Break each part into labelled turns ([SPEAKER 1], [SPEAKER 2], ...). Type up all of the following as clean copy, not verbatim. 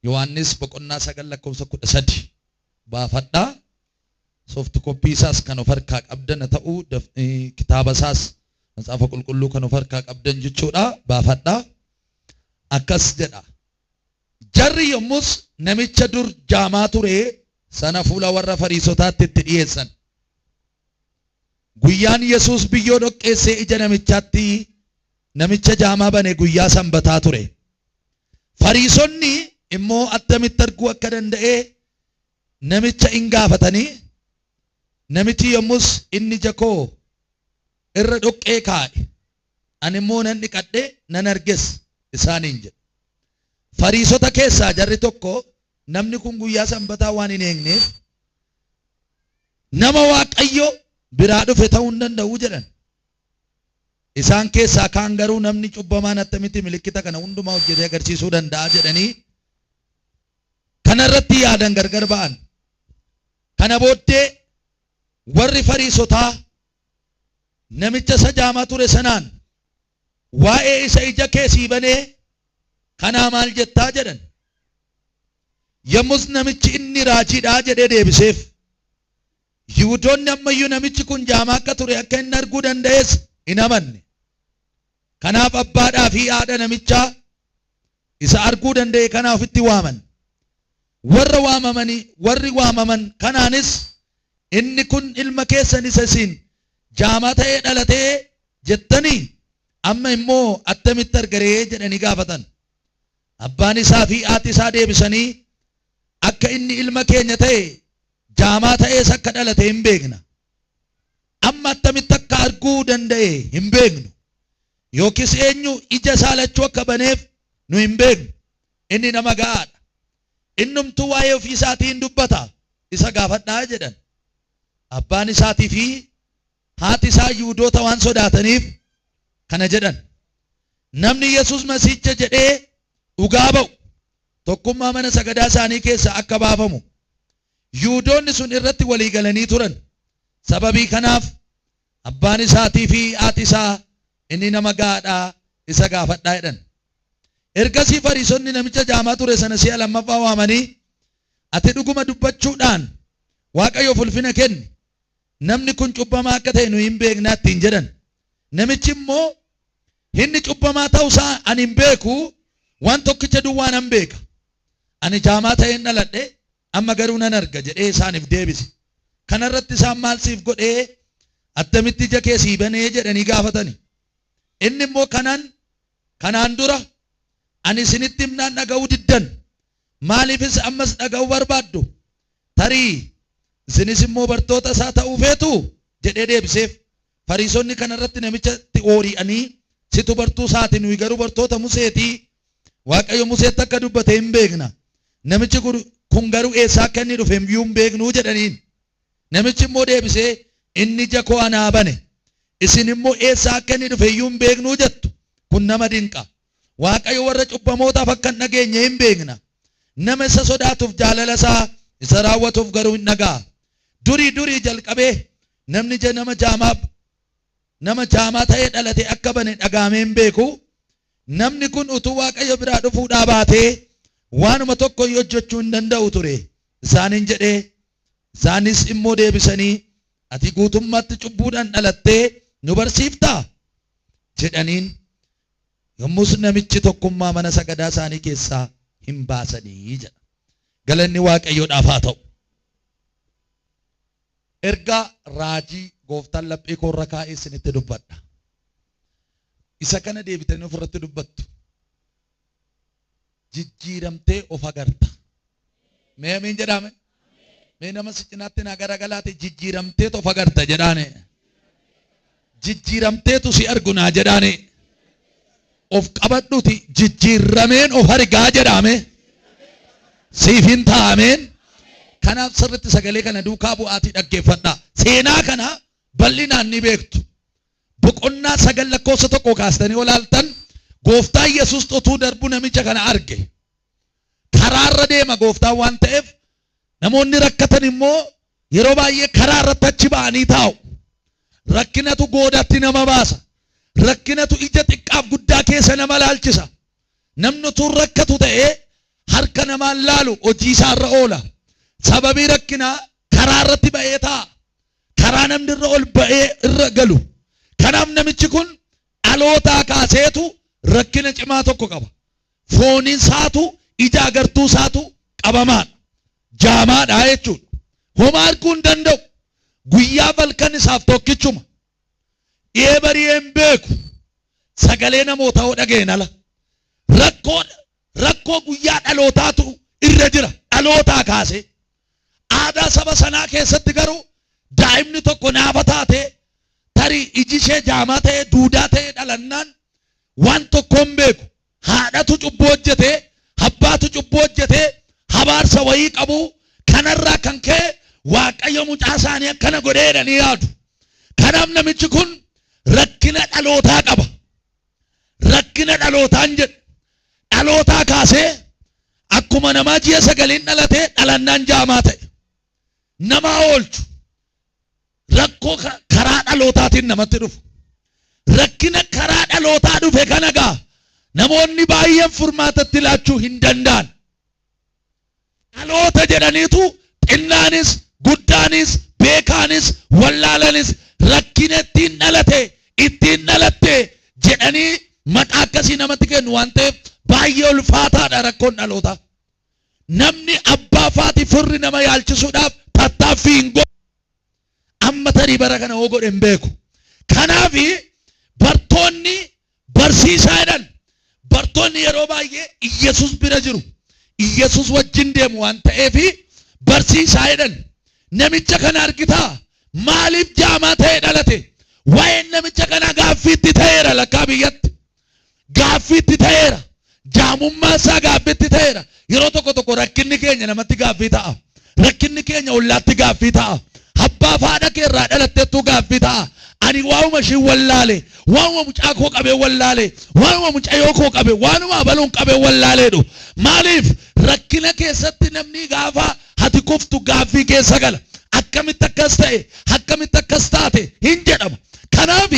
[SPEAKER 1] Yohaannis boqonnaa 9 lakkoofsa 13 baafadhaa. Soft copy isaas kan of harkaa qabdan haa ta'u, kitaaba isaas Macaafa Qulqulluu kan of harkaa qabdan jechuudha, baafadhaa. Akkas jedha. Jarri yommus namicha dur jaamaa ture sana fuula warra Fariisotaatti itti dhi'eessan. Guyyaan Yesuus biyyoo dhoqqeessee ija namichaatti namicha jaamaa bane guyyaa Sanbataa ture. Fariisonni immoo attamitti arguu akka danda'e namicha in gaafatanii, namichi yommus, "Inni ija koo irra dhoqqee kaa'e, ani immoo nan dhiqadhe, nan arges" isaaniin jedhe. Fariisota keessaa jarri tokko, "Namni kun guyyaa Sanbataa waan hin eegneef nama Waaqayyo biraa dhufe ta'uu hin danda'u" jedhan. Isaan keessaa kaan garuu, "Namni cubbamaan attamitti milikkita kana hundumaa hojjetee agarsiisuu danda'a?" jedhanii kanarratti yaadan gargar ba'an. Kana booddee warri Fariisotaa namicha isa jaamaa ture sanaan, "Waa'ee isa ija kee sii banee kanaa maal jettaa?" jedhan. Yommus namichi, "Inni raajiidhaa" jedhee deebiseef. Yihudoonni ammayyuu namichi kun jaamaa akka ture, akka inni arguu danda'es hin amanne. Kanaaf abbaadhaa fi haadha namichaa isa arguu danda'e kana ofitti waaman. Warra waamamanii warri waamaman kanaanis, "Inni kun ilma keessan isa isin jaamaa ta'ee dhalatee jettanii, amma immoo attamitti argaree?" jedhanii gaafatan. Abbaan isaa fi haati isaa deebisanii, "Akka inni ilma keenya ta'e, jaamaa ta'ees akka dhalate hin beekna. Amma attamitti akka arguu danda'e hin beeknu. Yookiis eenyu ija isaa lachuu akka baneef nu hin beeknu. Inni nama ga'aadha. Innumtuu waa'ee ofii isaatiin dubbata. Isa gaafadhaa" jedhan. Abbaan isaatii fi haati isaa Yihudoota waan sodaataniif kana jedhan. Namni Yesuus Masiicha jedhee dhugaa ba'u tokkummaa mana sagadaa isaanii keessaa akka baafamu Yihudoonni sun irratti walii galanii turan. Sababii kanaaf abbaan isaatii fi haati isaa, "Inni nama ga'aadhaa, isa gaafadhaa" jedhan. Ergasii Fariisonni namicha jaamaa ture sana si'a lammaffaa waamanii, "Ati dhuguma dubbachuudhaan Waaqayyoof ulfina kenni. Namni kun cubbamaa akka ta'e nu hin beeknaa" ittiin jedhan. Namichi immoo, "Inni cubbamaa ta'uusaa ani hin beeku, waan tokkicha duwwaa nan beeka. Ani jaamaa ta'een dhaladhe, amma garuu nan arga" jedhee isaaniif deebise. Kanarratti isaan, "Maal siif godhee? Attamitti ija kee sii banee?" jedhanii gaafatani. Inni immoo, "Kanaan dura ani isinitti himnaan dhaga'uu diddan. Maaliifis ammas dhaga'uu barbaaddu? Tarii isinis immoo bartoota isaa ta'uu feetu?" jedhee deebiseef. Fariisonni kanarratti namichatti oori'anii, "Situ bartuu isaati, nuyi garuu bartoota Museetii. Waaqayyo Museetti akka dubbate hin beekna. Namichi kun garuu eessaa akka inni dhufe iyyuu hin beeknuu" jedhaniin. Namichi immoo deebisee, "Inni ija koo anaa bane. Isin immoo eessaa akka inni dhufe iyyuu hin beeknuu jettu. Kun nama dinqa. Waaqayyo warra cubbamootaaf akka hin dhageenye hin beekna. Nama isa sodaatuuf jaalala isaa isa raawwatuuf garuu hin dhaga'a. Durii durii jalqabee namni ija nama jaamaa ta'ee dhalate akka bane dhagaamee hin beeku. Namni kun utuu Waaqayyo biraa dhufuudhaa baatee waanuma tokko hojjechuu hin danda'u ture" isaaniin jedhee. Isaanis immoo deebisanii, "Ati guutummaatti cubbuudhaan dhalattee nu barsiiftaa?" jedhaniin. Yommus namichi tokkummaa mana sagadaa isaanii keessaa hin baasanii jedha. Galanni Waaqayyoodhaaf haa ta'u. Ergaa raajii Gooftaan laphee koorra kaa'ee isinitti dubbadha. Isa kana deebitanii ofirratti dubbattu. Jijjiiramtee of agarta. Mee amiin jedhame. Mee nama si cinaatti naa garagalaate, "Jijjiiramteetu of agarta" jedhaane. "Jijjiiramteetu si argu" naa jedhaane. Of qabadhuti, "Jijjiirameen of argaa" jedhame. Siif hin taa'ameen. Kanaaf sirritti sagalee kana duukaa bu'aatii dhaggeeffadhaa. Seenaa kana bal'inaan ni beektu. Boqonnaa 9 lakkoofsa 1 kaastanii olaaltan, Gooftaan Yesuus utuu darbu namicha kana arge. Karaarra deema Gooftaan waan ta'eef, namoonni rakkatan immoo yeroo baay'ee karaa irratti achi ba'anii taa'u. Rakkinatu goodatti nama baasa. Rakkinatu ija xiqqaaf guddaa keessa nama laalchisa. Namni utuu rakkatu ta'ee Harka namaan laalu, hojii isaa irra oola. Sababii rakkinaa karaa irratti ba'ee taa'a. Karaa namni irra ol ba'ee irra galu. Kanaaf namichi kun dhalootaa kaaseetu rakkina cimaa tokko qaba. Fooniin isaatu, ija agartuu isaatu qabamaadha. Jaamaadha jechuudha. Homaa arguu hin danda'u. Guyyaa halkan isaaf tokkichuma. Dhi'ee bari'ee hin beeku. Sagalee namootaa hoo dhaga'een ala. Rakkoo guyyaa dhalootaatu irra jira. Dhalootaa kaasee. Aadaa saba sanaa keessatti garuu daa'imni tokko naafa taate, tarii iji ishee jaamaa ta'e, duudaa ta'e dhalannaan waan tokko hin beeku. Haadhatu cubbuu hojjetee, abbaatu cubbuu hojjetee, habaarsa wayii qabu. Kanarraa kan ka'e Waaqayyo mucaa isaanii akkana godhee jedhanii yaadu. Kanaaf namichi kun rakkina dhalootaa qaba. Rakkina dhalootaan jedhe. Dhalootaa kaasee akkuma namaa ji'a 9n dhalatee dhalannaan jaamaa ta'e. Nama oolchu rakkoo karaa dhalootaatiin namatti dhufu. Rakkina karaa dhalootaa dhufe kana gaa namoonni baay'een furmaatatti laachuu hin danda'an. Dhaloota jedhaniitu xinnaanis, guddaanis, beekaanis, wallaalanis rakkina ittiin dhalate, ittiin dhalatte jedhanii maqaa akkasii namatti kennu waan ta'eef baay'ee ulfaataadha rakkoon dhalootaa. Namni abbaa faati firri nama yaalchisuudhaaf tattaaffii hin godhu. Amma tarii bara kana hoo godhe hin beeku. Kanaaf bartoonni barsiisaa jedhan. Bartoonni yeroo baay'ee Iyyasuus bira jiru. Iyyasuus wajjin deemu waan ta'eef barsiisaa jedhan. Namicha kana argitaa? Maaliif jaamaa ta'ee dhalate? Waa'een namicha kanaa gaaffiitti ta'eera lakkaa biyyatti. Gaaffiitti ta'eera. Jaamummaa isaa gaaffiitti ta'eera. Yeroo tokko tokko rakkinni keenya namatti gaaffii ta'a. Rakkinni keenya ollaatti gaaffii ta'a. Abbaa fi haadha kee irraa dhalatteettuu gaaffii ta'a. Ani waa'uma ishiin wallaale, waa'uma mucaa koo qabee wallaale, waa'uma mucayyoo koo qabe, waanuma abaluun qabee wallaaleedhu. Maaliif rakkina keessatti namni gaafa hati kuftu gaaffii keessa gala. Akkamitti akkas ta'e, akkamitti akkas taate hin jedhama. Kanaaf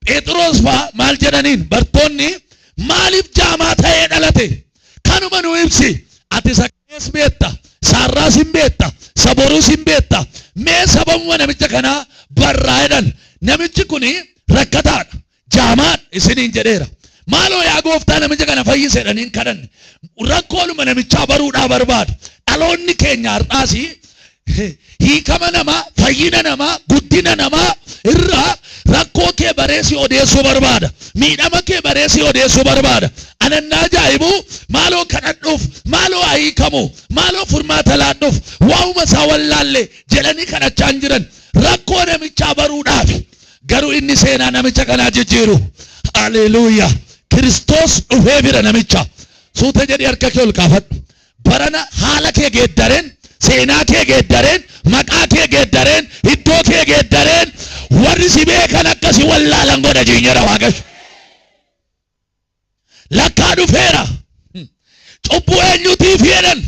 [SPEAKER 1] Phexros faa maal jedhaniin bartoonni? Maaliif jaamaa ta'ee dhalate? Kanuma nu ibsi. Ati isa kalees beekta, saarraas hin beekta, isa boruus hin beekta. Mee sababuma namicha kanaa barraa jedhan. Namichi kun rakkataadha, jaamaadha isiniin jedheera. Maaloo yaa gooftaa, namicha kana fayyise jedhaniin kadhanne. Rakkooluma namichaa baruudhaa barbaadu. Dhaloonni keenya har'aas hiikama namaa, fayyina namaa, guddina namaa irraa rakkoo kee bareessi odeessuu barbaada. Miidhama kee bareessi odeessuu barbaada. Anannaa ajaa'ibu, maaloo kadhadhuuf, maaloo haa hiikamu, maaloo furmaata laadhuuf, waa'uma isaa wallaalle jedhanii kadhachaa hin jiran. Rakkoo namichaa baruudhaaf. Garuu inni seenaa namicha kanaa jijjiiru. Haleluuyaa. Kiristoos dhufee bira namicha. Suuta jedhii harka kee ol kaafadhu. Barana haala kee geeddareen, seenaa kee geeddareen, maqaa kee geeddareen, iddoo kee geeddareen, warri si beekan akka si wallaalan godha jiinyera Waaqayyo. Lakkaa dhufeera. Cubbuu eenyutiif jedhan?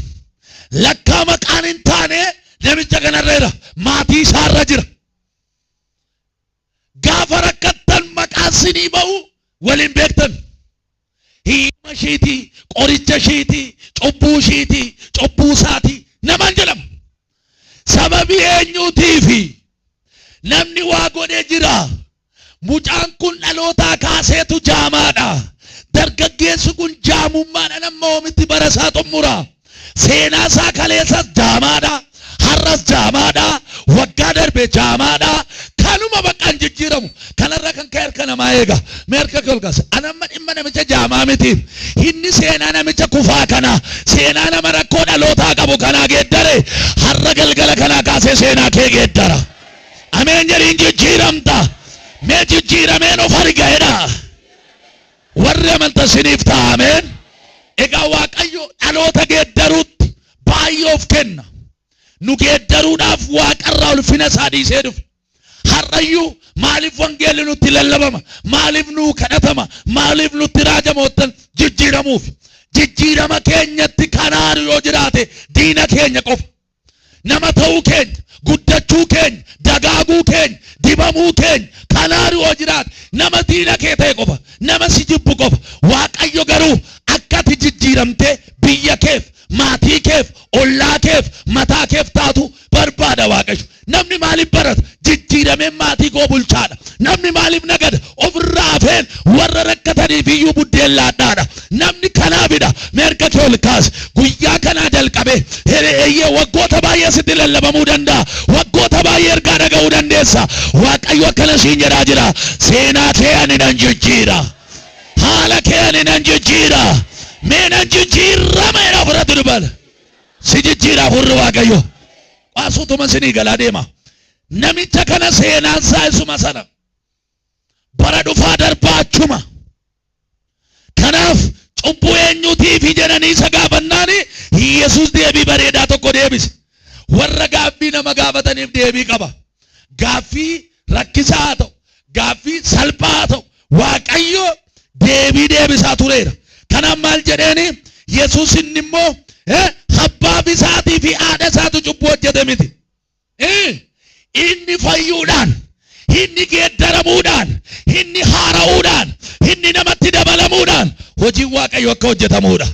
[SPEAKER 1] Lakkaa maqaan hin taane namicha kanarra jira. Maatii isaarra jira. Gaafa rakkattan maqaan sinii ba'u waliin beektan. Hiyyuma ishiitii, qoricha ishiitii, cubbuu ishiitii, cubbuu isaatii namaan jedhama. Sababii eenyuutiifi? Namni waa godhee jira. Mucaan kun dhalootaa kaaseetu jaamaadha. Dargaggeessi kun jaamummaadhaan amma oomitti bara isaa xumura. Seenaa isaa kaleessas jaamaadha. Har'as jaamaadha. Waggaa darbe jaamaadha. Kanuma bakka hin jijjiiramu. Kanarra kan ka'e harka namaa eega. Mee harka kee ol kaasa. Ani amma dhimma namicha jaamaa miti. Inni seenaa namicha kufaa kana, seenaa nama rakkoo dhalootaa qabu kanaa geeddare, har'a galgala kanaa kaasee seenaa kee geeddara. Ameen jedhiin, jijjiiramta. Mee jijjiirameen of arga jedha. Warri amanta isiniif ta'a, ameen. Egaa Waaqayyo dhaloota geeddaruutti baay'ee of kenna. Nu geeddaruudhaaf waaqarraa ulfina isaa dhiisee dhufe. Har'ayyuu maaliif wangeelli nutti lallabama? Maaliif nuu kadhatama? Maaliif nutti raajama ottan jijjiiramuuf? Jijjiirama keenyatti kanaaru yoo jiraate diina keenya qofa. Nama ta'uu keenya, guddachuu keenya, dagaaguu keenya, dibamuu keenya kanaaru yoo jiraate nama diina kee ta'e qofa, nama si jibbu qofa. Waaqayyo garuu akka Akka ati jijjiiramtee biyya keef, maatii keef, ollaa keef, mataa keef taatu barbaada Waaqayyo. Namni maaliif barata? Jijjiirameen maatii koo bulchaadha. Namni maaliif nagada? Ofirraa hafeen warra rakkataniif iyyuu buddeen laadhaadha. Namni kanaafidha. Mee harka kee ol kaasi. Guyyaa kanaa jalqabee eeyyee waggoota baay'ee sitti lallabamuu danda'a. Waggoota baay'ee ergaa dhaga'uu dandeessa. Waaqayyo akkana siin jedhaa jira. Seenaa kee ani nan jijjiira. Haala kee ani nan jijjiira. Mee nan jijjiirama jedha ofirratti dubbata. Si jijjiira hafuurri Waaqayyo. Qaasutuma sinii galaa deema. Namicha kana seenaan isaa isuma sana. Bara dhufaa darbaa achuma. Kanaaf cubbuu eenyutiifi jedhanii isa gaafannaani Yesuus deebii bareedaa tokko deebise. Warra gaaffii nama gaafataniif deebii qaba. Gaaffii rakkisaa haa ta'u, gaaffii salphaa haa ta'u, Waaqayyo deebii deebisaa tureera. Kanaaf maal jedheeni? Yesuus inni immoo abbaa isaatii fi haadha isaatu cubbuu hojjete miti. Inni fayyuudhaan, inni geeddaramuudhaan, inni haara'uudhaan, inni namatti dabalamuudhaan hojiin Waaqayyo akka hojjetamuudha.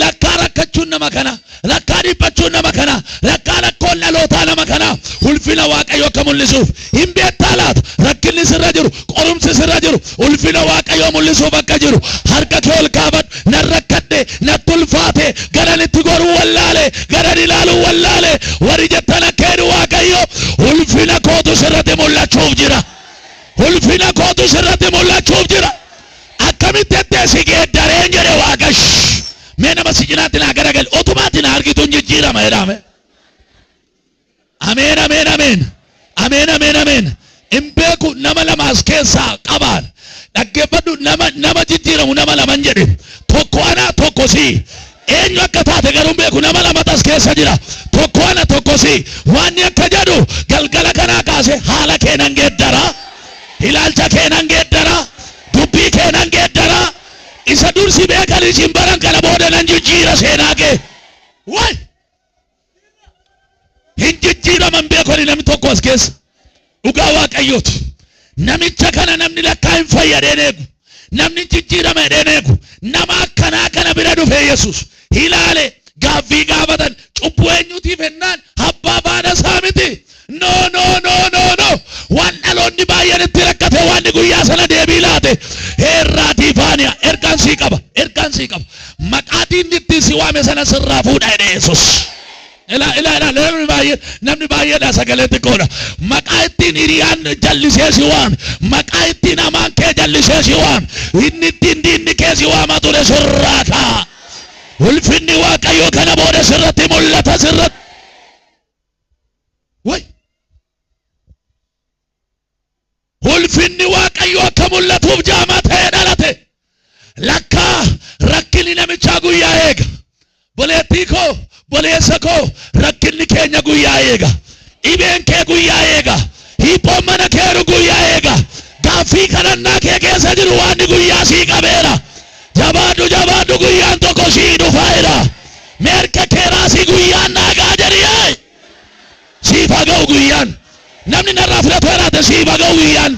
[SPEAKER 1] Lakkaa rakkachuun nama kana, lakkaa dhiphachuun nama kana, lakkaa rakkoon dhalootaa nama kana ulfina Waaqayyo akka mul'isuuf. Hin beektaa laata? Rakkinni sirra jiru, qorumsi sirra jiru, ulfina Waaqayyoo mul'isuuf akka jiru. Harka kee ol kaafadhu. Nan rakkadhe, natti ulfaate, garan itti goruu wallaale, garan ilaaluu wallaale. Warri jettan akka jedhu Waaqayyo, ulfina kootu sirratti mul'achuuf jira. Ulfina kootu sirratti mul'achuuf jira. Akkamitti jettee si geeddareen jedhe Waaqayyo. Mee nama si cinaatti naa garagali. Otumaatti na argitu hin jijjiirama jedhame. Ameen ameen ameen. Ameen ameen ameen. Hin beeku nama lama as keessaa qabaan. Dhaggeeffadhu, nama nama jijjiiramu nama laman jedhe. Tokko ana, tokko si. Eenyu akka taate garuu hin beeku, nama lamatu as keessa jira. Tokko ana, tokko si. Waan akka jedhu galgala kanaa kaase haala kee nan geeddara. Ilaalcha kee nan geeddara. Dubbii kee nan geeddara. Isa dursi beekan isin baran kana booda nan jijjiira seenaa kee. Waay! Hin jijjiiraman beeku ani namni tokko as keessa. Dhugaa Waaqayyooti. Namicha kana namni lakkaa hin fayyadeen eegu. Namni jijjiirama jedheen eegu. Nama akkanaa kana bira dhufee Yesuus ilaale, gaaffii gaafatan, cubbuu eenyutiif ennaan abbaa faana isaa miti. No, no, no, no, no. Waan dhaloonni baay'een itti rakkate waan guyyaa sana deebii laate. Heerraatii faaniya ergaan sii qaba. Ergaan sii qaba. Maqaa diinni ittiin si waame sana sirraa fuudha jedhe Yesuus. Ilaa, ilaa, ilaa, namni baay'een, namni baay'eedha, sagalee xiqqoodha. Maqaa ittiin hiriyaan jallisee si waame, maqaa ittiin hamaan kee jallisee si waame, inni ittiin diinni kee si waama ture sirraa ka'a. Ulfinni Waaqayyoo kana booda sirratti mul'ata sirratti. Way! Ulfinni Waaqayyoo akka mul'atuuf jaamaa ta'ee dhalate. Lakkaa rakkinni namichaa guyyaa eega. Boleettii koo, boleessa koo, rakkinni keenya guyyaa eega. Dhibeen kee guyyaa eega. Hiiphoon mana keeru guyyaa eega. Gaaffii kadhannaa kee keessa jiru waan guyyaa sii qabeera. Jabaadhu, jabaadhu, guyyaan tokko sii dhufaa. Mee harka kee raasii, guyyaan naagaa jedhi. Siif haa ga'u guyyaan. Namni narraa fudhatu jiraate, siif haa ga'u guyyaan.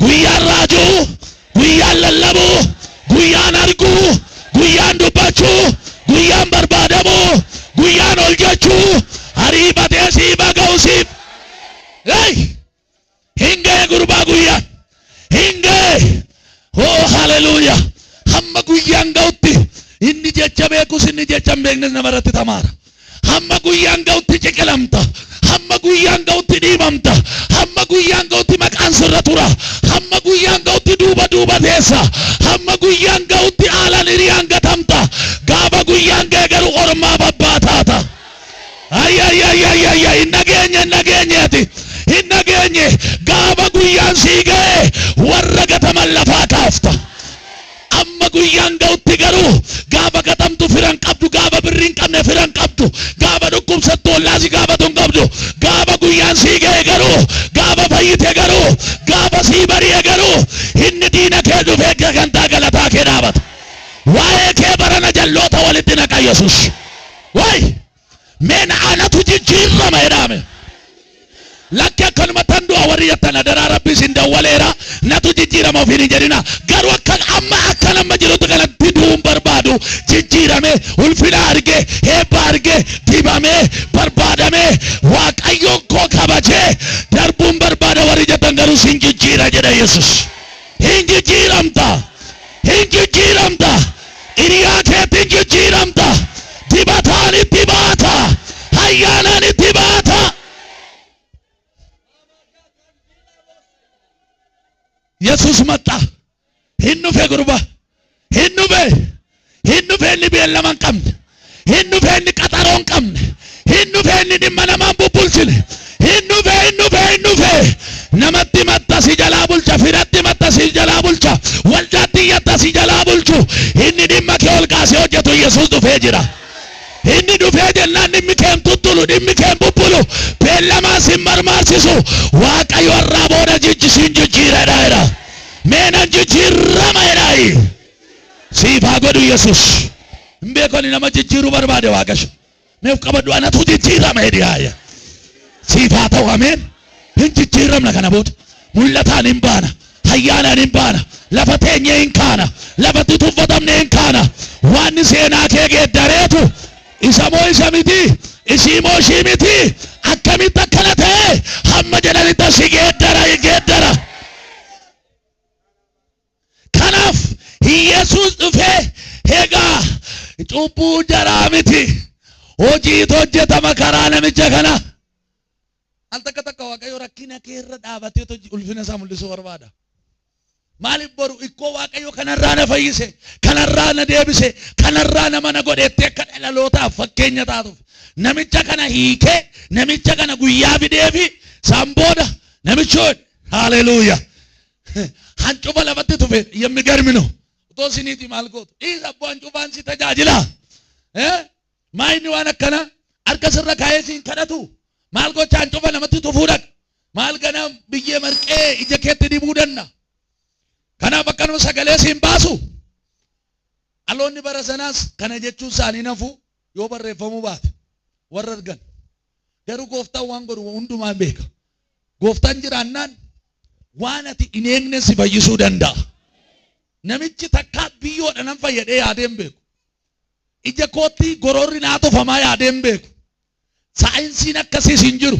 [SPEAKER 1] Guyyaan raajuu, guyyaan lallabuu, guyyaan arguu, guyyaan dubbachuu, guyyaan barbaadamuu, guyyaan ol jechuu ariifatee siif haa ga'u siif. Hey! Hin ga'e gurbaa guyyaan. Hin ga'e. Oh, haleluuyaa. Hamma guyyaan ga'utti inni jecha beekus, inni jecha hin beeknes namarratti tamaara. Hamma guyyaan ga'utti ciqilamta. Hamma guyyaan ga'utti dhiibamta. Hamma guyyaan ga'utti maqaan sirra tura. Hamma guyyaan ga'utti duuba duuba teessa. Hamma guyyaan ga'utti haalaan hiriyaan gatamta. Gaafa guyyaan ga'e garuu ormaa babbaataata. Ay ay ay ay ay ay, hin dhageenye, hin dhageenye, ati hin dhageenye. Gaafa guyyaan sii ga'e warra gataman lafaa kaafta. Amma guyyaan ga'utti garuu gaafa gatamtu firan qabdu, gaafa birrii hin qabne firan qabdu, gaafa dhukkubsattu ollaa si gaafatu hin qabdu. Gaafa guyyaan sii ga'e garuu, gaafa fayyite garuu, gaafa sii bari'e garuu inni diina kee dhufee gantaa galataa kee dhaabata. Waa'ee kee barana jalloota walitti naqa Yesuus. Waay! Meen anatu jijjiirama jedhame. Lakki akkanumattan du'a warri jettan adaraa Rabbi isin dawwaleera natu jijjiirama ofiin hin jedhina. Garuu akka amma akkan amma jirutti kanatti du'uu hin barbaadu. Jijjiirame, ulfina arge, eebba arge, dibamee, barbaadamee, Waaqayyoon koo kabajee darbuun barbaada warri jettan garuu sin jijjiira jedha Yesus. Hin jijjiiramta. Hin jijjiiramta. Hiriyaa keetti hin jijjiiramta. Dibataan itti baata. Ayyaanaan itti baata. Yesus maxxa. Hin dhufe gurba. Hin dhufe. Hin dhufe inni beellama hin qabne. Hin dhufe inni qaxaroo hin qabne. Hin dhufe inni dhimma namaan bubbulchine. Hin dhufe, hin dhufe, hin dhufe. Namatti matta si jalaa bulcha, firatti matta si jalaa bulcha, waldaatti iyyatta si jalaa bulchu. Inni dhimma kee ol kaasee hojjetu Yesuus dhufee jira. Inni dhufee jennaan dhimmi kee hin tuttulu, dhimmi kee hin bubbulu, beellamaan sin marmaarsisu. Waaqayyo har'aa booda jijji sin jijjiiredha jedha. Mee nan jijjiirama jedhaayi. Siif haa godhu Yesuus. Hin beeku ani nama jijjiiruu barbaade Waaqayyo. Mee of qabadhu anatu jijjiirama jedhi haaya. Siif haa ta'u ameen. Hin jijjiiramna kana booda. Mul'ataan hin baana. Ayyaanaan hin baana. Lafa teenyee hin kaana. Lafatti tuffatamne hin kaana. Waanni seenaa kee geeddareetu isa moo isa miti? Isii moo ishii miti? Akkamitti akkana ta'e? Hamma jedhanitti si geeddara geeddara. Kanaaf Yesuus dhufee egaa cubbuu jaraa miti hojiitu hojjetama karaa namicha kana. Al takka takka Waaqayyo rakkina kee irra dhaabatee hojii ulfina isaa mul'isuu barbaada. Maaliif boru ikkoo Waaqayyo kanarraa na fayyise, kanarraa na deebise, kanarraa nama na godheettee akka dhalootaaf fakkeenya taatuuf. Namicha kana hiikee, namicha kana guyyaa fideefi isaan booda namichi haleluuyaa. Hancufa lafatti tufe የሚገርም ነው። Otoo isiniiti maal gootu? Dhiisa abboo hancufaan si tajaajila. Maa inni waan akkana harka sirra kaa'ee siin kadhatu? Maal gocha hancufa namatti tufuu dhaqa? Maal gana biyyee marqee ija keetti dibuu danna? Kanaaf akkanuma sagalee siin baasu. Dhaloonni bara sanaas kana jechuun isaanii nafu yoo barreeffamuu baate warra argan. Garuu gooftaan waan godhu hundumaa hin beeka. Gooftaan jiraannaan waan ati hin eegne si fayyisuu danda'a. Namichi takkaa biyyoodha nan fayyadhee yaadee hin beeku. Ija kootti gororri naa tufamaa yaadee hin beeku. Saayinsiin akkasiis hin jiru.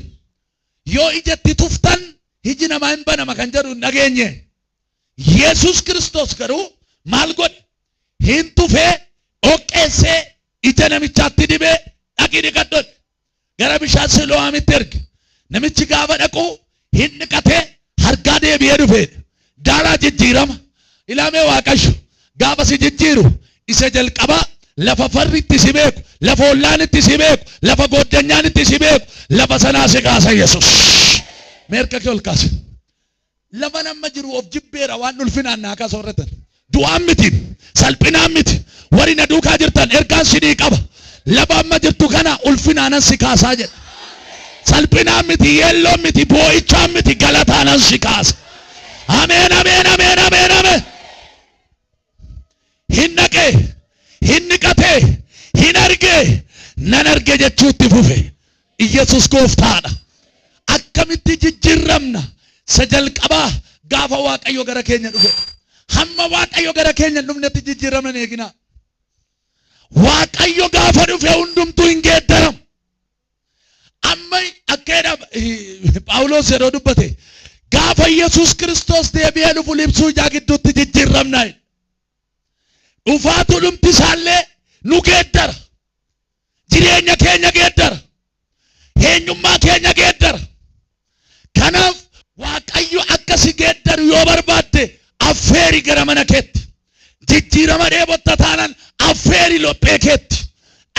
[SPEAKER 1] Yoo ijatti tuftan iji namaa hin banama kan jedhu hin dhageenye. Yesuus Kiristoos garuu maal godhe? Hin tufee dhoqqeessee ija namichaatti dibee dhaqii dhiqadhu. Gara bishaan Silo'aamitti erge. Namichi gaafa dhaqu hin dhiqatee harkaa deebi'ee dhufe. Daaraa jijjiirama. Ilaamee Waaqayyo gaafa si jijjiiru isa jalqabaa lafa farri itti si beeku, lafa ollaan itti si beeku, lafa gooddanyaan itti si beeku, lafa sanaa si kaasa Yesuus. Mee harka kee ol kaasi. Lafan amma jiru of jibbeera waan ulfinaan naa kaasa warra jettan. Du'aan miti, salphinaan miti. Warri na duukaa jirtan ergaan sinii qaba. Lafa amma jirtu kana ulfinaanan si kaasaa jedha. Salphinaan miti, yeelloon miti, boo'ichaan miti, galataanan si kaasa. Ameen, ameen, ameen, ameen, ameen. Hin dhaqee, hin dhiqatee, hin argee, nan arge jechuutti fufe. Iyyasuus gooftaadha. Akkamitti jijjiirramna? Isa jalqabaa gaafa Waaqayyo gara keenya dhufe. Hamma Waaqayyo gara keenya hin dhufnetti jijjiiramna hin eeginaa. Waaqayyo gaafa dhufe hundumtuu hin geeddaramu. Amma akka jedha Phaawulos yeroo dubbate gaafa Yesuus Kiristoos deebi'ee dhufu libsuu ijaa gidduutti jijjiirramna. Dhufaatu dhumti isaallee nu geeddara. Jireenya keenya geeddara. Eenyummaa keenya geeddara. Kanaaf Waaqayyo akka si geeddaru yoo barbaadde affeeri gara mana keetti. Jijjiirama dheebotta taanan affeeri lophee keetti.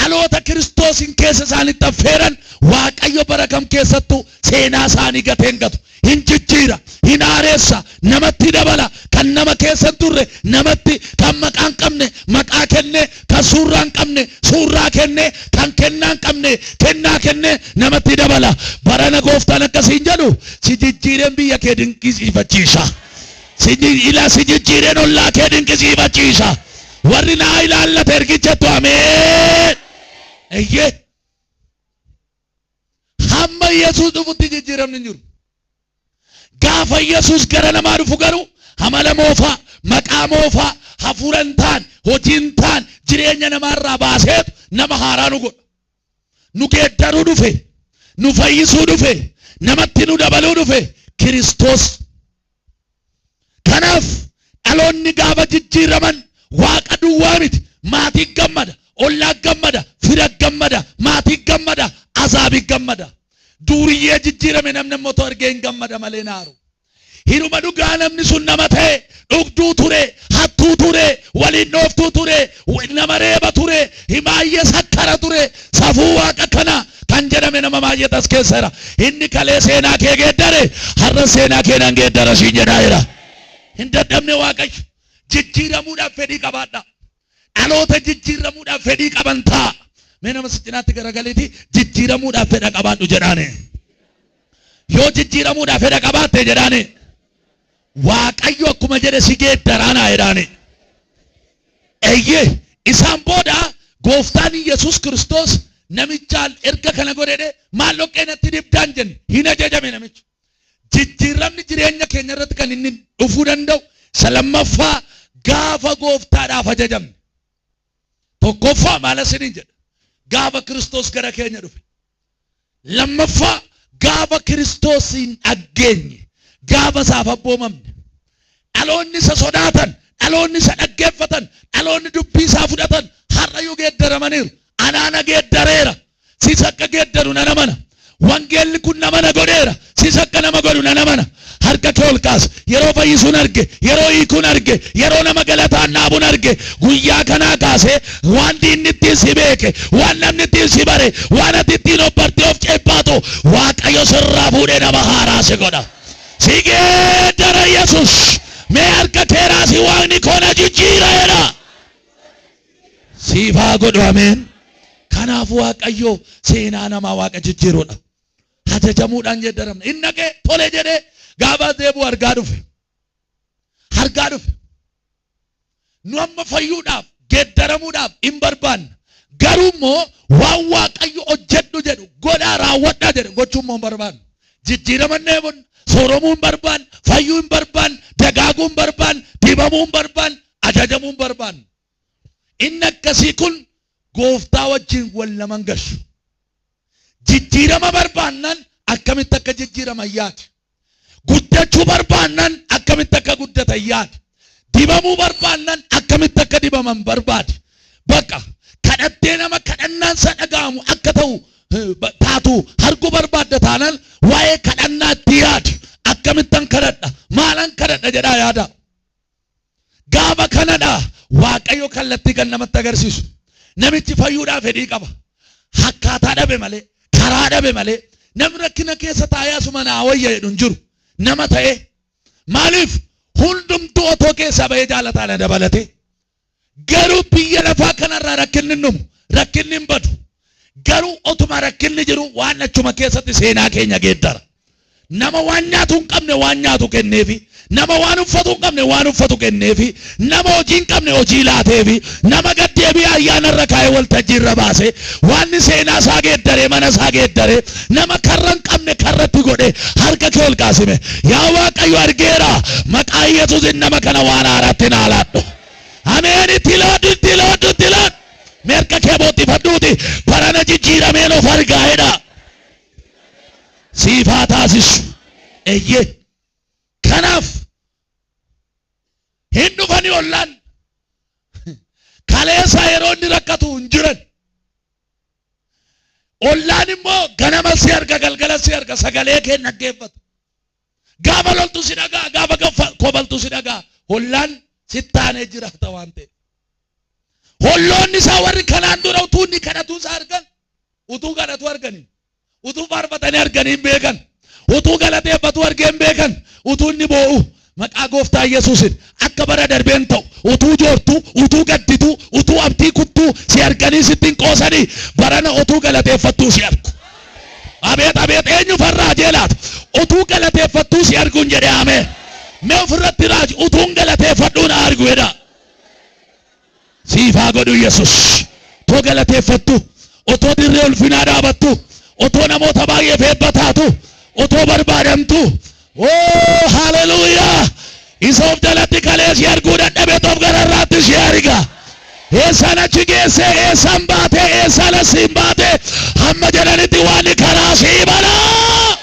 [SPEAKER 1] Dhaloota Kiristoosin keessa isaanitti affeeran Waaqayyo bara kam keessattuu seenaa isaanii gatee hin gatu. Hin jijjiira, hin haareessa, namatti dabala, kan nama keessa hin turre namatti, kan maqaa hin qabne maqaa kennee, kan suurraa hin qabne suurraa kennee, kan kennaa hin qabne kennaa kennee namatti dabala. Barana gooftaan akkasiin jedhu si jijjiireen biyya kee dinqisiifachiisa. Si ila si jijjiireen ollaa kee dinqisiifachiisa. Warri naa ilaallate ergichattu ameen. Eyyee. Hamma Yesuus dhufutti jijjiiramni hin jiru. Gaafa Yesuus gara namaa dhufu garuu amala moofaa, maqaa moofaa, hafuura hin taane, hojii hin taane jireenya namaarraa baaseetu nama haaraa nu godha. Nu geeddaruu dhufe, nu fayyisuu dhufe, namatti nu dabaluu dhufe Kiristoos. Kanaaf dhaloonni gaafa jijjiiraman Waaqa duwwaa miti, maatiin gammada, ollaan gammada, fira gammada, maatiin gammada, azaabi gammada. Duuriyyee jijjiirame namni ammoo otoo argee hin gammada malee naaru. Hiruma dhugaa namni sun nama ta'e, dhugduu ture, hattuu ture, waliin dhooftuu ture, nama reeba ture, himaayyee sakkara ture, safuu Waaqa kana kan jedhame nama baay'eetu as keessa jira. Inni kalee seenaa kee geeddare, har'a seenaa kee nan geeddara siin jedhaa jira. Hin dadhabne Waaqayyo. Jijjiiramuudhaaf fedhii qabaadhaa. Dhaloota jijjiiramuudhaaf fedhii qaban ta'a. Mee nama si cinaatti garagaliiti jijjiiramuudhaaf fedha qabaadhu jedhaani. Yoo jijjiiramuudhaaf fedha qabaatte jedhaani. Waaqayyo akkuma jedhe si geeddaraa naa jedhaani. Eeyyee isaan booda gooftaan Yesuus Kiristoos namichaan erga kana godhedhe maal dhoqqee natti dibdaan jenne hin ajajame namichi. Jijjiirramni jireenya keenya irratti kan inni dhufuu danda'u isa lammaffaa gaafa gooftaadhaaf ajajamne. Tokkoffaa maal isiniin jedha? Gaafa Kiristoos gara keenya dhufe. Lammaffaa gaafa Kiristoosiin dhaggeenye, gaafa isaaf abboomamne. Dhaloonni isa sodaatan, dhaloonni isa dhaggeeffatan, dhaloonni dubbii isaa fudhatan har'ayyuu geeddaramaniiru. Anaa na geeddareera. Sis akka geeddaru nan amana. Wangeelli kun nama na godheera. Sis akka nama godhu nan amana. Harka kee ol kaas. Yeroo fayyisuun arge, yeroo hiikuun arge, yeroo nama galataan dhaabuun arge, guyyaa kanaa kaasee waan diinni ittiin si beeke, waan namni ittiin si bare, waan ati ittiin of bartee of ceephaatu, Waaqayyo sirraa fuudhee nama haaraa si godha. Si geeddara Yesus. Mee harka kee raasi Waaqni koo na jijjiira jedha. Siif haa godhu ameen. Kanaaf Waaqayyo seenaa namaa Waaqa jijjiirudha. Ajajamuudhaan geeddaramna. Inni dhaqee tole jedhee gaafa deebi'u argaa dhufe. Argaa dhufe. Nu amma fayyuudhaaf geeddaramuudhaaf hin barbaanna. Garuu immoo waan Waaqayyo hojjedhu jedhu godhaa raawwadhaa jedhu gochuu immoo hin barbaannu. Jijjiirama hin dheebonnu, sooromuu hin barbaannu, fayyuu hin barbaannu, dagaaguu hin barbaannu, dibamuu hin barbaannu, ajajamuu hin barbaannu. Inni akkasii kun gooftaa wajjin wal naman gashu. Jijjiirama barbaannan akkamitti akka jijjiiraman yaadi. Guddachuu barbaannan akkamitti akka guddatan yaadi. Dibamuu barbaannan akkamitti akka dibaman barbaadi. Bakka kadhattee nama kadhannaan isaa dhaga'amu akka ta'u taatu arguu barbaadda taanaan waa'ee kadhannaa itti yaadi. Akkamittan kadhadha? Maalan kadhadha jedhaa yaada. Gaafa kanadha Waaqayyo kallattii kan namatti agarsiisu. Namichi fayyuudhaaf fedhii qaba. Akkaataa dhabe malee, karaa dhabe malee, namni rakkina keessa taa'ee asuma naa wayya jedhu hin jiru. Nama ta'ee. Maaliif hundumtuu otoo keessaa bahee jaalataa na dabalatee. Garuu biyya lafaa kanarraa rakkinni hin dhumu, rakkinni hin badu. Garuu otuma rakkinni jiru waan achuma keessatti seenaa keenya geeddara. Nama waan nyaatu hin qabne waan nyaatu kenneefi, nama waan uffatu hin qabne waan uffatu kenneefi, nama hojii hin qabne hojii laateefi, nama gad deebi'ee ayyaana irra kaa'ee waltajjii irra baase, waanni seenaa isaa geeddaree mana isaa geeddaree, nama karra hin qabne karratti godhe harka kee ol kaasime. Yaa Waaqayyo argeera, maqaa Yesuusin nama kana waan haaraatti naa laadhu. Ameen itti laadhu itti laadhu itti laadhu. Mee harka kee booxxifadhuuti barana jijjiirameen of argaa jedha. Siif haa taasisu. Eeyyee. Kanaaf hin dhufanii ollaan kaleessa yeroo inni rakkatu hin jiran. Ollaan immoo ganama si arga galgala si arga sagalee kee dhaggeeffata. Gaafa loltu si dhagaa gaafa kobaltu si dhagaa ollaan sittaanee jiraata waan ta'eef. Holloonni isaa warri kanaan dura utuu inni kadhatuu isaa argan utuu kadhatu arganii utuu faarfatanii arganii hin beekan utuu galateeffatuu argee hin beekan utuu inni boo'u maqaa gooftaa Yesuusin akka bara darbeen ta'u utuu joortuu utuu gaddituu utuu abdii kuttuu si arganii sitti hin qoosanii barana utuu galateeffattuu si argu. Abeet abeet eenyu farraa jeelaatu utuu galateeffattuu si arguun jedhe ameen. Mee ofirratti raaji utuun galateeffadhuu na argu jedha. Siif haa godhu Yesus. Otoo galateeffattu, otoo dirree ulfinaa dhaabattu, Otoo namoota baay'eef eebba taatu, otoo barbaadamtu. Oo haleluuyaa! Isa of jalatti kalee si arguu dadhabetu of gararraatti si arga. Eessaan achi geessee, eessaan baatee, eessaan asiin baatee hamma jedhanitti waan karaa sii banaa.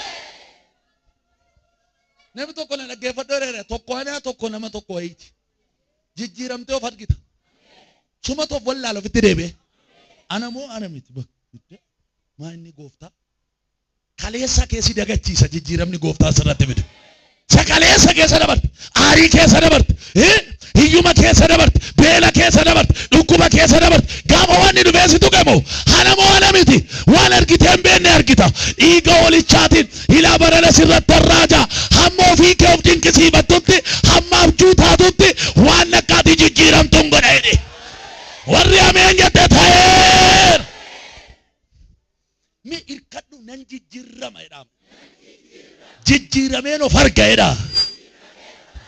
[SPEAKER 1] Namni tokko na dhaggeeffadhu jedheera. Tokko anaa tokko nama tokko wayiiti. Jijjiiramtee of argita. Sumatu of wallaala ofitti deebi'ee. Ana moo ana miti bakka. Maa inni gooftaa? Kaleessa kee si dagachiisa jijjiiramni gooftaa sirratti fidu. Isa kaleessa keessa dabarte, aarii keessa dabarte, hiyyuma keessa dabarte, beela keessa dabarte, dhukkuba keessa dabarte. Gaafa wanni dhufee si tuqe moo ana moo ana miti waan argitee hin beekne argita. Dhiiga hoolichaatiin ilaa barana sirratti arraaja. Hamma ofii kee of dinqisiifattutti, hamma abjuu taatutti waan akka ati jijjiiramtu hin godha jedhe. Warri ameen jette ta'eera. Mee irkadhu nan jijjiirrama jedhaa. Jijjiirameen of arga jedhaa.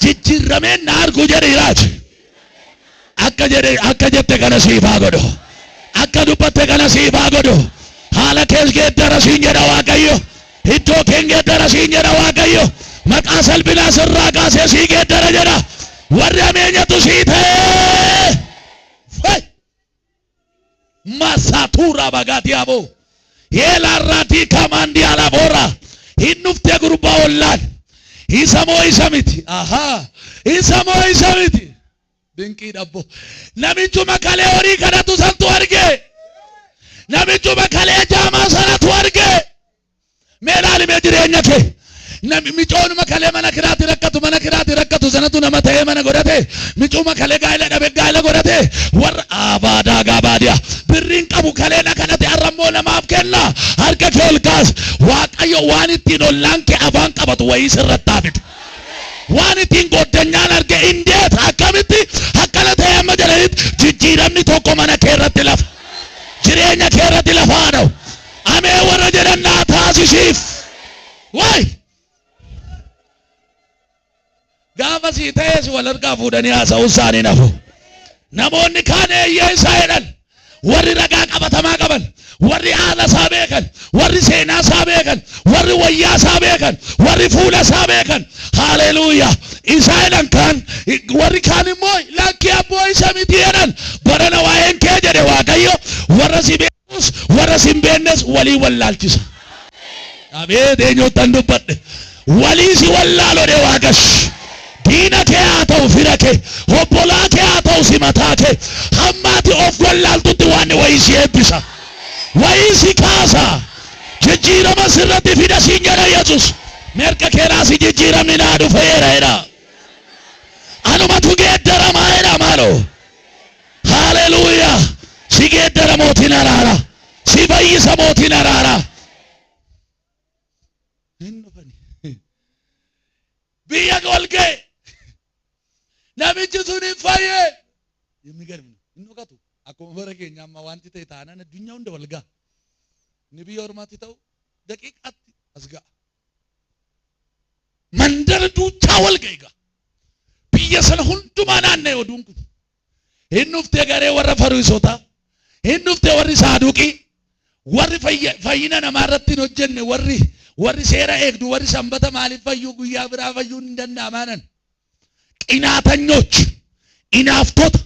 [SPEAKER 1] Jijjiirrameen na argu jedhi raaji. Akka jedhe akka jette kana siif haa godhu. Akka dubbatte kana siif haa godhu. Haala kees geeddara siin jedha Waaqayyo. Iddoo keen geeddara siin jedha Waaqayyo. Maqaa salphinaa sirraa kaasee sii geeddara jedha. Warri ameenyatu sii ta'ee. Fay! Masatura bagatiabo. Yelarrati kamandi alabora. Hin dhuftee gurbaa ollaan. Isa moo isa miti? Ahaa. Isa moo isa miti? Dinqii dhabbo. Namichuma kalee horii kadhatu santu arge. Namichuma kalee jaamaa sanatu arge. Mee ilaali mee jireenya kee. Nami micoonuma kalee mana kiraati rakkatu mana kiraati rakkatu sanatu nama ta'ee mana godhate micuuma kalee gaa'ela dhabe gaa'ela godhate warra abaadaa gaabaadiya birriin qabu kalee na kadhate har'a immoo namaaf kenna harka kee ol kaas waaqayyo waan ittiin ollaan kee afaan qabatu wayii sirratti haa fidu. Waan ittiin gooddanyaan arge indeet akkamitti akkana ta'e amma jedhanitti jijjiiramni tokko mana kee irratti lafa jireenya kee irratti lafa haa dha'u. Ameen warra jedhan naa taasisiif. Waay! Gaafa sii ta'es wal harkaa fuudhanii haasa'uu isaanii nafu. Namoonni kaan eeyyee isaa jedhan. Warri ragaa qabatamaa qaban, warri haala isaa beekan, warri seenaa isaa beekan, warri wayyaa isaa beekan, warri fuula isaa beekan. Haaleluuyaa! Isaa jedhan kaan, warri kaan immoo lakkii abboo isa miti jedhan. Barana waa'een kee jedhe Waaqayyo warra si beekus warra si hin beeknes walii wallaalchisa. Abeet eenyuttan dubbadhe. Walii si wallaalu jedhe Waaqash. Diina kee haa ta'u fira kee, obbolaa kee haa ta'u simataa kee, hamma ati of wallaaltutti waan wayii si eebbisa. Wayii si kaasa. Jijjiirama sirratti fida siin jedha Yesus. Mirga kee raasi jijjiiramni naa dhufeera jedha. Anumatu geeddaramaa jedha maaloo. Haleluuyaa! Si geeddara mootiin araaraa. Si fayyisa mootiin araaraa. Hin dhufani. Biyya ol ga'e. Namichi sun hin fayye. የሚገርም ነው። Hin dhokatu. Akkuma bara keenya amma wanti ta'e taanaan addunyaa hunda wal ga'a. Inni biyya ormaatti ta'u daqiiqaatti as ga'a. Mandara duuchaa wal ga'e ga'a. Biyya sana hundumaa naanna'e oduun kun. Hin dhuftee garee warra Fariisotaa, hin dhuftee warri Saaduqii, warri fayyina namaa irratti hin hojjenne, warri warri seera eegdu, warri sanbata maaliif fayyuu guyyaa biraa fayyuun hin danda'amaanan. Qinaatanyoch, inaaftota,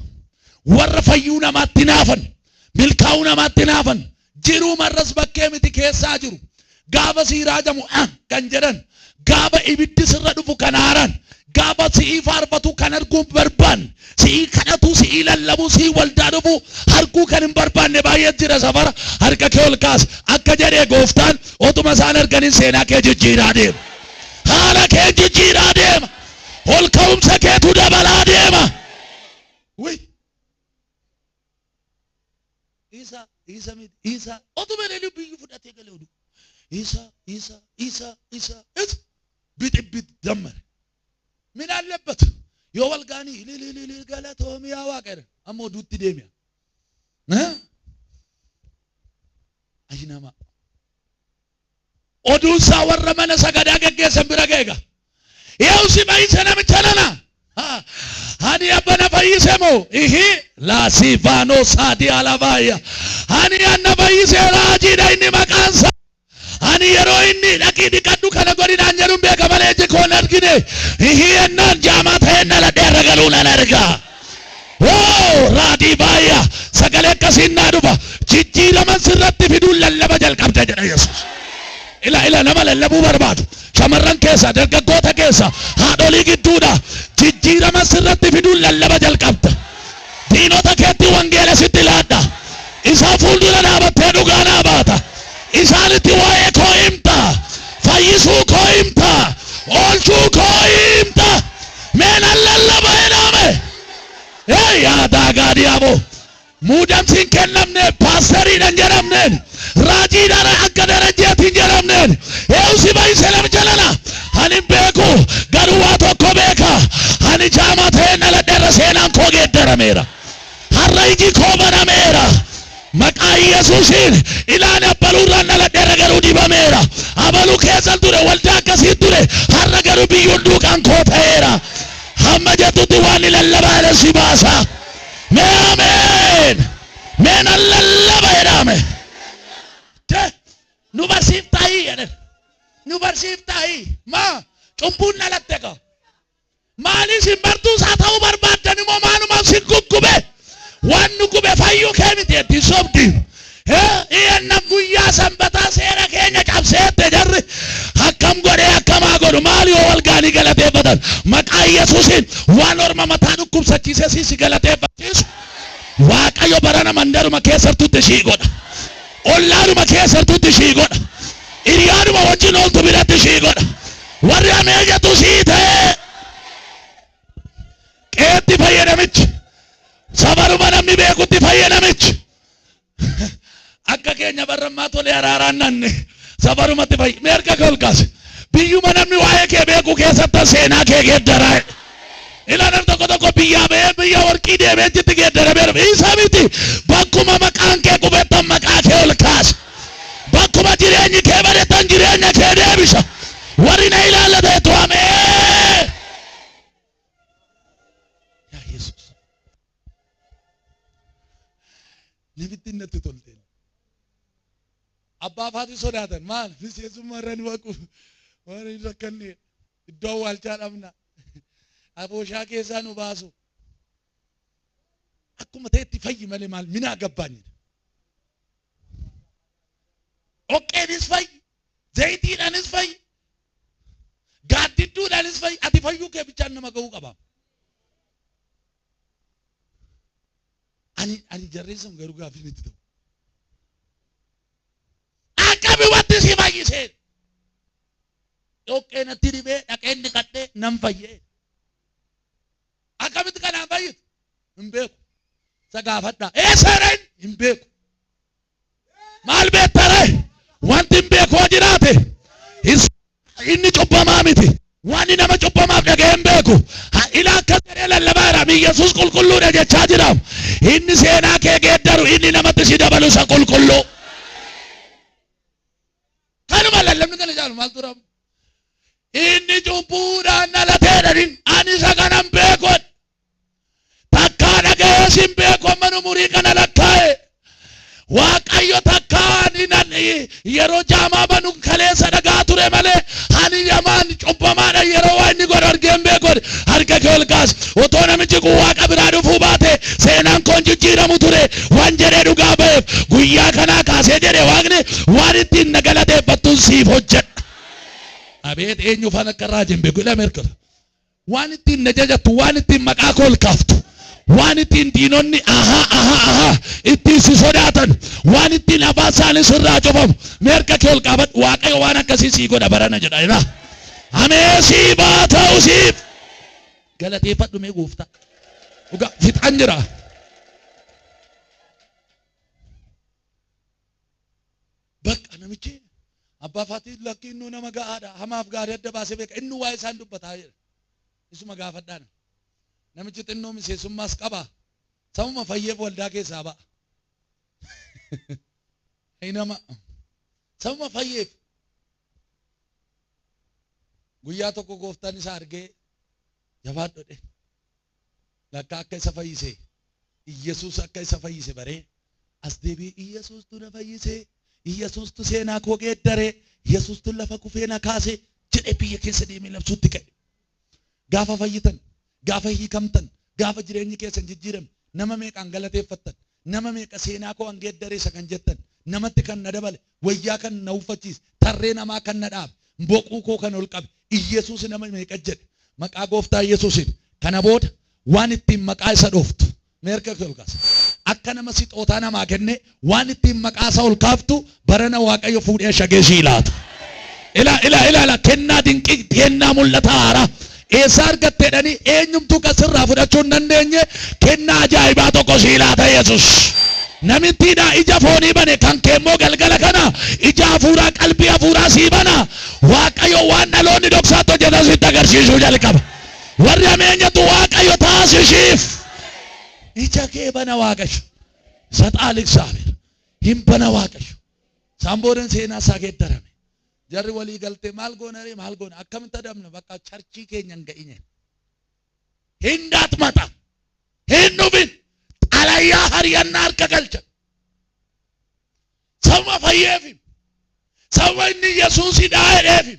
[SPEAKER 1] warra fayyuu namaatti hinaafan, milkaa'uu namaatti hinaafan, jiruu marras bakkee miti keessaa jiru. Gaafa sii raajamu ah kan jedhan, gaafa ibiddi sirra dhufu kan aaran, gaafa si'ii faarfatu kan arguu hin barbaanne, si'ii kadhatu, si'ii lallabu, si'ii waldaa dhufu arguu kan hin barbaanne baay'ee jira safara harka kee ol kaas akka jedhee gooftaan otuma isaan arganin seenaa kee jijjiiraa deema. Haala kee jijjiiraa deema. Ol ka'umsa keetu dabalaa deema. Wuy. Isa, isa miti, isa. Otuma inni biyyi fudhatee galee oduu. Isa, isa, isa, isa, isa. Bixibbi dammare. Min allebbatu. Yoo wal ga'anii ilililili galatoomi yaa waaqa jedhan. Amma oduutti deemi'a. Ayinama. Oduun isaa warra mana sagadaa geggeessan bira ga'e egaa. Yehu si fayyise namicha nana. Ani abba na fayyise moo? Ihi laasiifaanoo saadii alabaaya. Ani anna fayyise raajiidha inni maqaan isaa. Yeroo inni dhaqii dhiqadhu kana godhinaan jedhuun beeka malee iji koo hin argine. Hiyyennaan jaamaa ta'een dhaladhee har'a garuu nan arga. Oo raadii baay'a sagalee akkasiin naa dhufa. Jijjiiraman sirratti fiduun lallaba jalqabda jedha Yesuus. Ila ila nama lallabuu barbaadu. Shamarran keessa, dargaggoota keessa, haadholii gidduudha. Jijjiirama sirratti fiduun lallaba jalqabda. Diinota keetti wangeela sitti laadha. Isaan fuuldura dhaabattee dhugaa naa baata. Isaanitti waa'ee koo himta. Fayyisuu koo himta. Oolchuu koo himta. Mee nan lallaba jedhame. Ee yaa gaadiyaaboo. Muudamsi hin kennamneef, paasteriidhaan jedhamneen, raajiidhaan akka darajjeetiin jedhamneen, eewu si baay'ise namicha nana. Ani hin beeku, garuu waa tokko beeka. Ani jaamaa ta'een dhaladheerra seenaan koo geeddarameera. Har'a iji koo banameera. Maqaa Yesuusiin ilaan abbaluurraan dhaladheerra garuu dibameera. Abaluu keessan ture, waldaa akkasii ture, har'a garuu biyyuun duukaan koo ta'eera. Hamma jettutti waan ni lallabaa si baasa. Mee ameen. Mee nan lallaba jedhame. Nu barsiiftaayii jedhan. Nu barsiiftaayii. Maa cubbuun dhalatte kaa. Maaliif sin bartuus haa ta'uu barbaaddan immoo maalumaaf sin guggube. Waan nu gube fayyuu kee miti jetti sobdi. Iyyanna guyyaa sanbataa seera keenya cabseette jarri akkam godhee akkamaa godhu maali yoo wal gaanii galateeffatan maqaa Yesuusiin waan orma mataa dhukkubsachiisee si galateeffachiisu Waaqayyo barana mandaruma keessattutti ishii godha. Ollaanuma keessattutti ishii godha. Hiriyaanuma wajjin ooltu biratti ishii godha. Warri amee jettu sii ta'ee qeetti fayyadamichi safaruma namni beekutti fayyadamichi akka keenya barrammaa tolee araaraan nanne safarumatti fayyi mee harka kee ol kaase biyyuma namni waa'ee kee beeku keessatti seenaa kee geeddaraa ila nam tokko tokko biyyaa ba'ee biyya warqii deemee achitti geeddarameera isa miti bakkuma maqaan kee qubettan maqaa kee ol kaasa bakkuma jireenyi kee badettan jireenya kee deebisa warri na ilaallateetu amee yaa Yesuus Namitti natti tolte. Abbaa faati sodaatan maal miseensummaa irra nu haqu waan hin rakkanne iddoo awwaalchaa dhabna abooshaa keessaa nu baasu. Akkuma ta'etti fayyi malee maal minaa gabbaanyi. Dhoqqeenis fayyi, zayitiidhaanis fayyi, gaaddidduudhaanis fayyi, ati fayyuu kee bichaan nama ga'uu qaba. Ani jarreen sun garuu gaaffii itti ta'u. Akkami wanti si fayyisee? Dhoqqee natti dhibee dhaqeen dhiqadhee nan fayyee. Akkamitti kanaan fayyitu? Hin beeku. Isa gaafadhaa. Eessa jedheen? Hin beeku. Maal beekta ree? Wanti hin beeku yoo jiraate inni cubbamaa miti. Waan nama cubbamaaf dhaga'ee hin beeku. Ila akkas jedhee lallabaa jira. Yesuus qulqulluudha jechaa jira. Inni seenaa kee geeddaru, inni namatti si dabalu isa qulqulluu. Kanuma lallabni kana caalu maaltu ramu? Inni cubbuudhaan dhalateedha. Ani isa kanan beeku. Takkaa dhaga'ees hin beeku amma umurii kana lakkaa'e. Waaqayyo takkaa ani nan yeroo jaamaa banu kaleessa dhagaa ture malee ani yamaan cubbamaadha yeroo waa inni godhu argee hin beeku. Harka kee ol kaasi. Otoo namichi kun Waaqa biraa dhufuu baate seenaan koon jijjiiramu ture waan jedhee dhugaa ba'eef guyyaa kanaa kaasee jedhe Waaqni waan ittiin na galateeffattuun siif hojjedha. Abeet eenyu faan akka raajin beeku jedhame harka. Waan ittiin na jajattu, waan ittiin maqaa koo ol kaaftu, waan ittiin diinonni ahaa ahaa ahaa ittiin si sodaatan, waan ittiin afaan isaanii sirraa cufamu, mee harka kee ol qaabadhu. Waaqayyo waan akkasii sii godha barana jedha. Ilaa. Amee sii baa ta'u siif. Galateeffadhu mee gooftaa. Dhugaa fixaan jira. Bakka namichi abbaa faatii lakki innuu nama ga'aadha. Hamaaf gaarii adda baasee beeka. Innuu waa'ee isaan dubbataa jedha. Isuma gaafadhaan. Namichi xinnoo miseensummaas qaba. Sabuma fayyeef waldaa keessaa ba'a. Nama sabuma fayyeef. Guyyaa tokko gooftaan isa argee jabaadhu jedhe. Lakka akka isa fayyise Iyyasuus akka isa fayyise baree as deebi'ee Iyyasuustu na fayyise Iyyasuustu seenaa koo geeddare Yesuustu lafa kufee na kaase jedhee biyya keessa deemee labsuutti ka'e. Gaafa fayyitan, gaafa hiikamtan, gaafa jireenyi keessan jijjiirame, nama meeqaan galateeffattan, nama meeqa seenaa koo an geeddareessa kan jettan, namatti kan na dabale, wayyaa kan na uffachiise, tarree namaa kan na dhaabe, boquu koo kan ol qabe, Iyyasuus nama meeqa jedhe. Maqaa gooftaa Yesuusiin kana booda waan ittiin maqaa isa dhooftu, mee harka kee ol kaasi. Akka nama sixootaa namaa kennee waan ittiin maqaa isaa ol kaaftu barana Waaqayyo fuudhee ashagee sii laata. Ilaa ilaa ilaa ilaa kennaa dinqii kennaa mul'ata haaraa eessaa argatte jedhanii eenyumtuu kan sirraa fudhachuu hin dandeenye kennaa ajaa'ibaa tokko sii laata Yesuus. Namittiidhaa ija foonii bane kan kee immoo galgala kana ija hafuuraa qalbii hafuuraa sii bana. Waaqayyo waan dhaloonni dhoksaatti hojjetan sitti agarsiisuu jalqaba. Warri ameen jettu Waaqayyo taasisiif. Ija kee bana Waaqayyo. Saxaal Egzaabeer. Hin bana Waaqayyo. Isaan boodan seenaa isaa geeddarame. Jarri walii galtee maal goona ree maal goona akkamitti adabna bakka charchii keenya hin ga'in. Hin daatmata. Hin dhufin. Xalayaa hariyannaa harka galcha. Sababa fayyeefi. Sababa inni Yesuusidhaa jedheefi.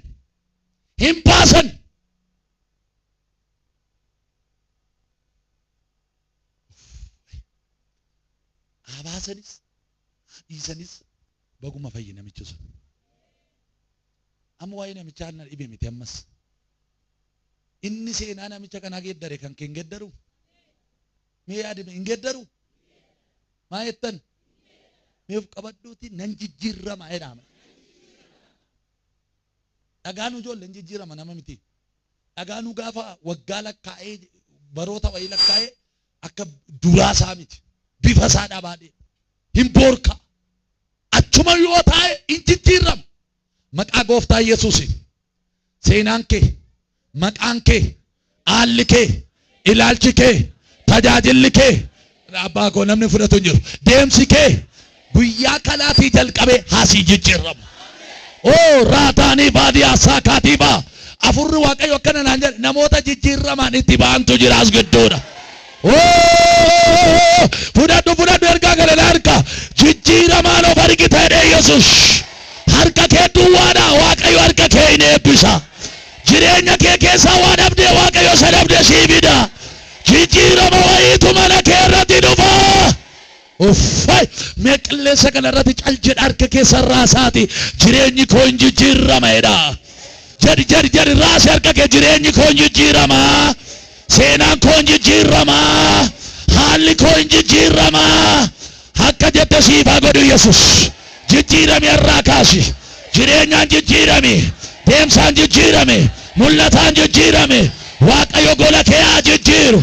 [SPEAKER 1] Hin baasan. Haa baasanis haa dhiisanis baguma fayye namichi sun. Amma waa'ee namichaa na dhibe miti ammas. Inni seenaa namicha kanaa geeddare kan kee hin geeddaru? Mee yaadime hin geeddaru? Maa jettan? Mee of qabadhuuti nan jijjiirrama jedhaa. Dhagaan ijoollee hin jijjiirama nama miti. Dhagaanuu gaafa waggaa lakkaa'ee baroota wayii lakkaa'ee akka duraa isaa miti. Bifa isaa dhabaa deema. Hin boorka. Achuma yoo taa'e hin jijjiirama. Maqaa gooftaa Yesuusiin seenaan kee, maqaan kee, haalli kee, ilaalchi kee, tajaajilli kee, abbaa koo namni fudhatu hin jiru. Deemsi kee guyyaa kanaatii jalqabee haasii jijjiiramu. Oo raataanii baadiyaa saakaatii baa. Afurri Waaqayyo akkana naan jedhe namoota jijjiirramaan itti ba'antu jira as gidduudha. Oo fudhadhu fudhadhu ergaa kana na harka jijjiiramaan of argita jedhee Yesuus. Harka kee duwwaadha Waaqayyo harka kee hin eebbisa. Jireenya kee keessaa waa dhabdee Waaqayyo isa dhabde sii fida. Jijjiirama wayiitu mana kee irratti dhufa. Uffay! Mee qilleensa kana irratti cal jedha harka keessan raasaati. Jireenyi koo hin jijjiirama jedha. Jedhi jedhi jedhi raasi harka kee jireenyi koo hin jijjiirama. Seenaan koo hin jijjiirama. Haalli koo hin jijjiirama. Akka jette siif haa godhu Yesus. Jijjiirami har'aa kaasi. Jireenyaan jijjiirami. Deemsaan jijjiirami. Mul'ataan jijjiirami. Waaqayyo gola kee haa jijjiiru.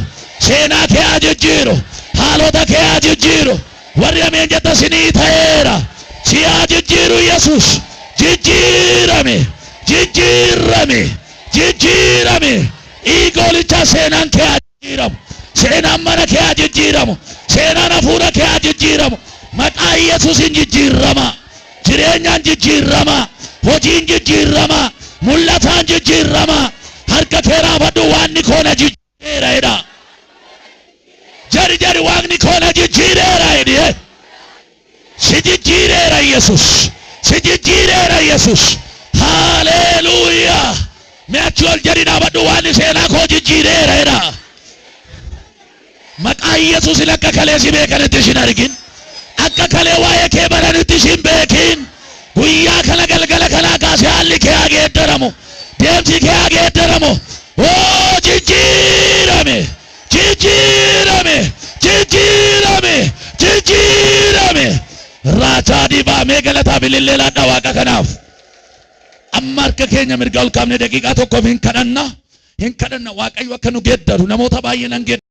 [SPEAKER 1] Seenaa kee haa jijjiiru. Haalota kee haa jijjiiru. Warri ameen jetta sinii ta'eera. Si haa jijjiiru Yesus. Jijjiirami. Jijjiirami. Jijjiirami. Dhiiga hoolichaa seenaan kee haa jijjiiramu. Seenaan mana kee haa jijjiiramu. Seenaan hafuura kee haa jijjiiramu. Maqaa Yesuusiin jijjiirama. Jireenyaan jijjiirama. Hojiin jijjiirama. Mul'ataan jijjiirama. Harka kee raafadhu waaqni koo na jijjiireera jedha. Jedhi jedhi waaqni koo na jijjiireera jedhi. Si jijjiireera Yesuus. Si jijjiireera Yesuus. Haaleluuyaa. Mee achi ol jedhi dhaabadhu waaqni seenaa koo jijjiireera jedha. Maqaa Yesuusin akka kalee si beekanitti isin argin. Akka kalee waa'ee kee baranitti isin beekin. Guyyaa kana galgala kanaa kaasee haalli kee haa geeddaramu. Deemsi kee haa geeddaramu. Oo jijjiirame. Jijjiirame. Jijjiirame. Jijjiirame. Raajaa dibaa mee galataa bilillee laadhaa waaqa kanaaf. Amma harka keenya mirga ol kaafne daqiiqaa tokkoof hin kadhanna. Hin kadhanna Waaqayyo akka nu geeddaru namoota baay'ee nan geeddara.